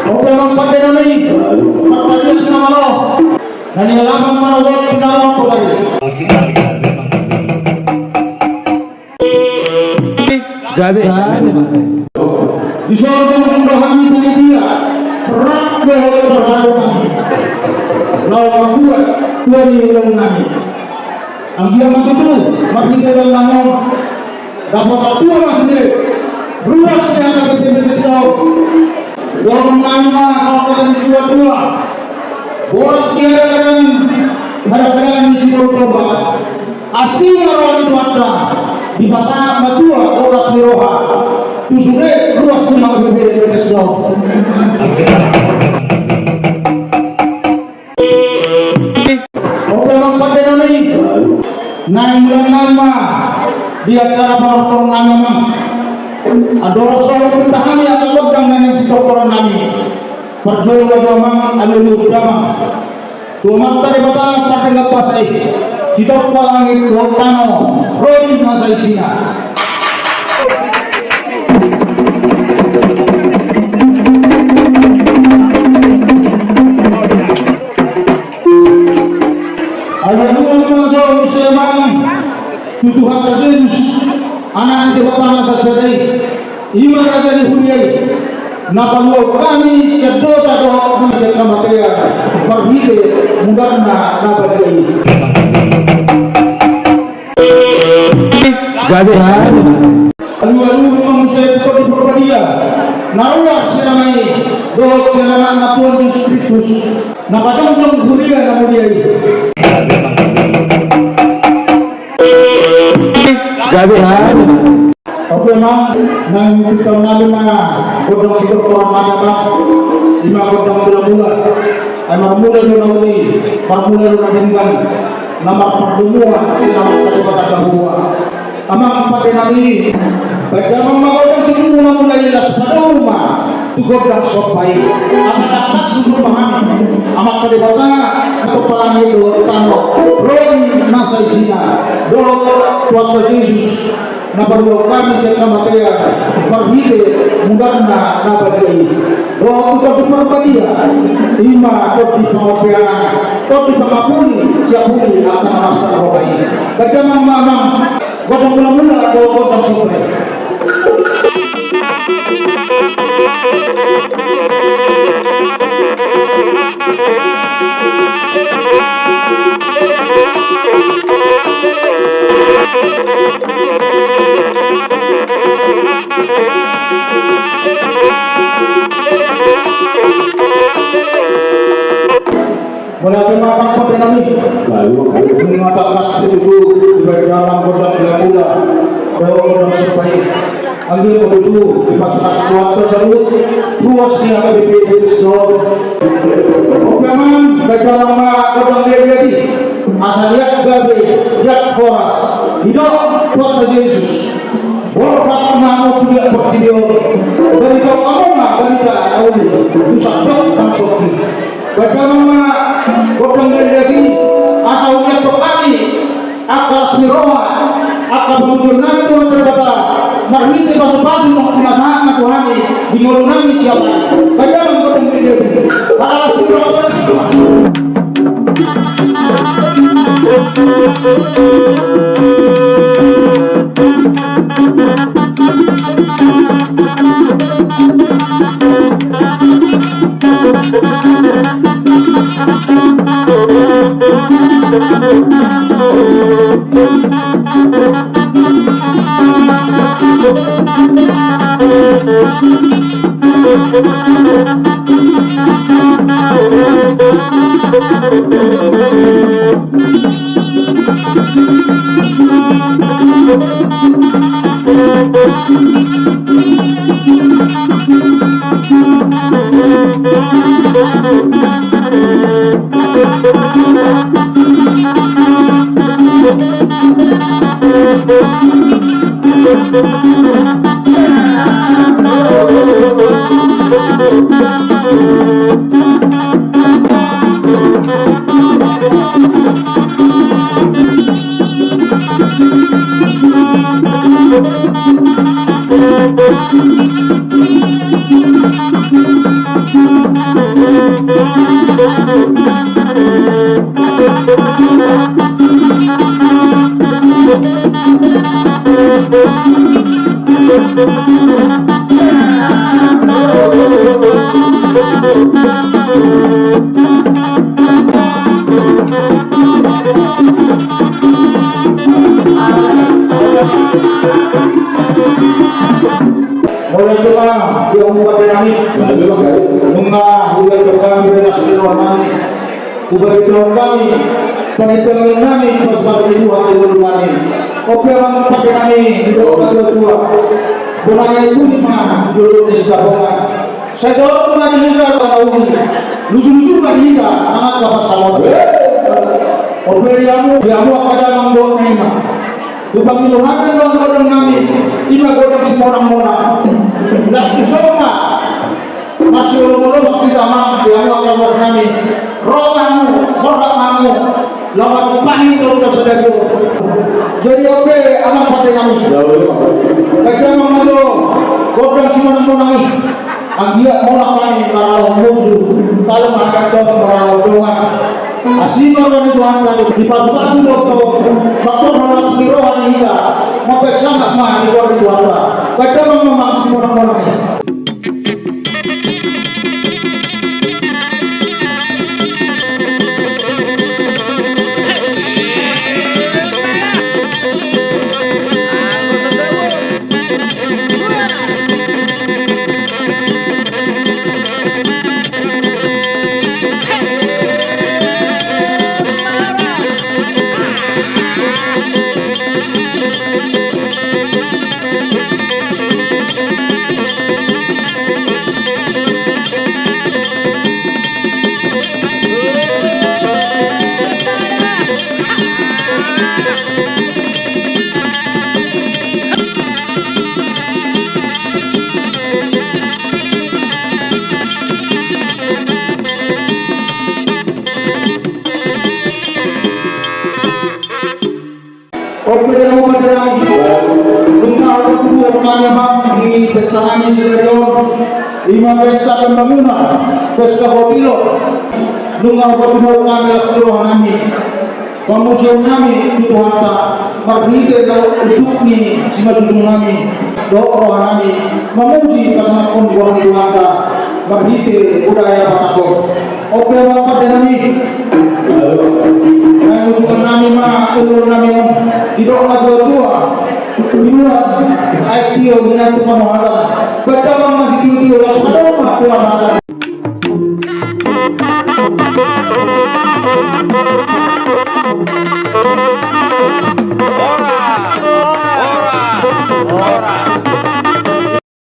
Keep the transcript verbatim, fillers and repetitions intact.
Oke, amang pande nami, martarias nama lo. Na nialaman manogot pinarang kota i. Gabe. Gabe. Di sorga do hami panitia, rap dohot parhadang nami. Laho mambuat tua ni ulaon nami. Anggiat ma tutu, marhite ulaon nami on, dapot tua ma sude, ruas ni angka P P B T S Laut. Dohonon nami ma songon hata ni tua-tua. Boras ni angka hadang-hadang ni si Toba. Asi ma roha ni Tuhanta, dipasahat ma tua boras ni roha tu sude ruas ni angka P P B T S Laut. Oke, amang pande nami, naeng mulak nami ma di acara panortoron nami, amang. Andorang so hupinta hami angka gondang na naeng sitortoron nami, parjolo do, amang, alualu damang tu Amanta Debata pardenggan basa i, sitompa langit dohot tano, ro di na saisina. Alualu ma jo muse, amang, tu Tuhanta Jesus, Anak ni Debata na sasada i. I ma raja ni huria i, na paluahon hami sian dosa dohot sian hamatean marhite mudarna na badia i. Gabe. Alualu ma muse tu Tondi Parbadia, na ruar sian Ama i dohot sian Anakna Tuhan Jesus Kristus, na pajongjong huria na mulia i. Gabe. Oke, amang, naeng hupinta nami ma gondang sitortoron nami, amang. I ma gondang mula-mula. Ai marmula do na uli, marmula do na denggan, na marpardomuan sian Amanta Debata Jahowa. Amang pande nami, baen damang ma gondang sian mula-mula i, laos padomu ma tu gondang somba i. Asa tangkas suhut ma hami, Amanta Debata, sitompa langit dohot tano, ro di na saisina, dohot Tuhanta Jesus, na paluahon hami sian hamatean marhite mudarna na badia i. Dohot tu Tondi Parbadia, i ma tondi pangorbean, tondi pangapuli, siapuli angka na marsak roha i. Baen damang ma, amang, gondang mula-mula dohot gondang somba i. Mauliate ma, amang pande nami. Nunga tangkas tutu dibaen damang gondang mula-mula dohot gondang somba i. Anggiat ma tutu dipasahat Tuhanta saluhut ruas ni angka P P B T S Laut. Oke, amang, baen damang ma gondang liat-liat i. Asa liat gabe, liat horas, didok Tuhanta Jesus: Borhat ma hamu tu liat portibi on. Baritaon hamu ma barita na uli tu sandok bangso i. Baen damang ma gondang liat-liat i, asa huliathon hami angka las ni roha, angka pamujion nami tu Amanta Debata marhite pasu-pasu na pinasahatna tu hami di ngolu nami siap ari. Baen damang gondang liat-liat i, asa las ni roha. Ima hubahen hami, las ni roha nami, hubahen hami, pangidoan nami, pasupasu ni Tuhan di ngolu nami. On pe amang pande nami, didok natuatua, bona ni uli ma jolo ni sitabona. Sai torop ma di hita panauli, lujuluju ma di hita angka pansamotan. On pe di hamu, di hamu angka damang, dohot na ima. Hupangidoan nami ma gondang nami, ima gondang simonangmonang. Las tu son ma, masiolomolomok hita amang, di hamu angka ruas nami. Ro ma hamu, borhat ma hamu, laho manumpangi dohot na sadari on. Jadi on pe amang pande nami, baen damang ma jolo gondang simonangmonang i. Anggiat monang hami maralohon musu, talu ma hami antong maralohon dongan. Asi ma roha ni Tuhanta, dipasupasu do antong, manghorhon las ni roha ni hita, mambahen sangap ma di goar ni Tuhanta. Baen damang ma amang simonangmonang i. On pe di hamu pande nami, nunga ro tubu hami amang di pesta nami sadari on, ima pesta pembangunan, pesta hotilo. Nunga ro tubu hami las ni roha nami, pamujion nami tu Tuhanta, marhite na unduk ni simanjujung nami, dohot roha nami, mamuji pasangaphon goar ni Tuhanta, marhite budaya Batak on. On pe amang pande nami, naeng udutan nami ma ulaon nami on, didok natuatua, dua aek tio hinan tu pangohatan. Baen damang ma sitiotio, laos ma adong ma tu hamatan. Ora, ora, ora.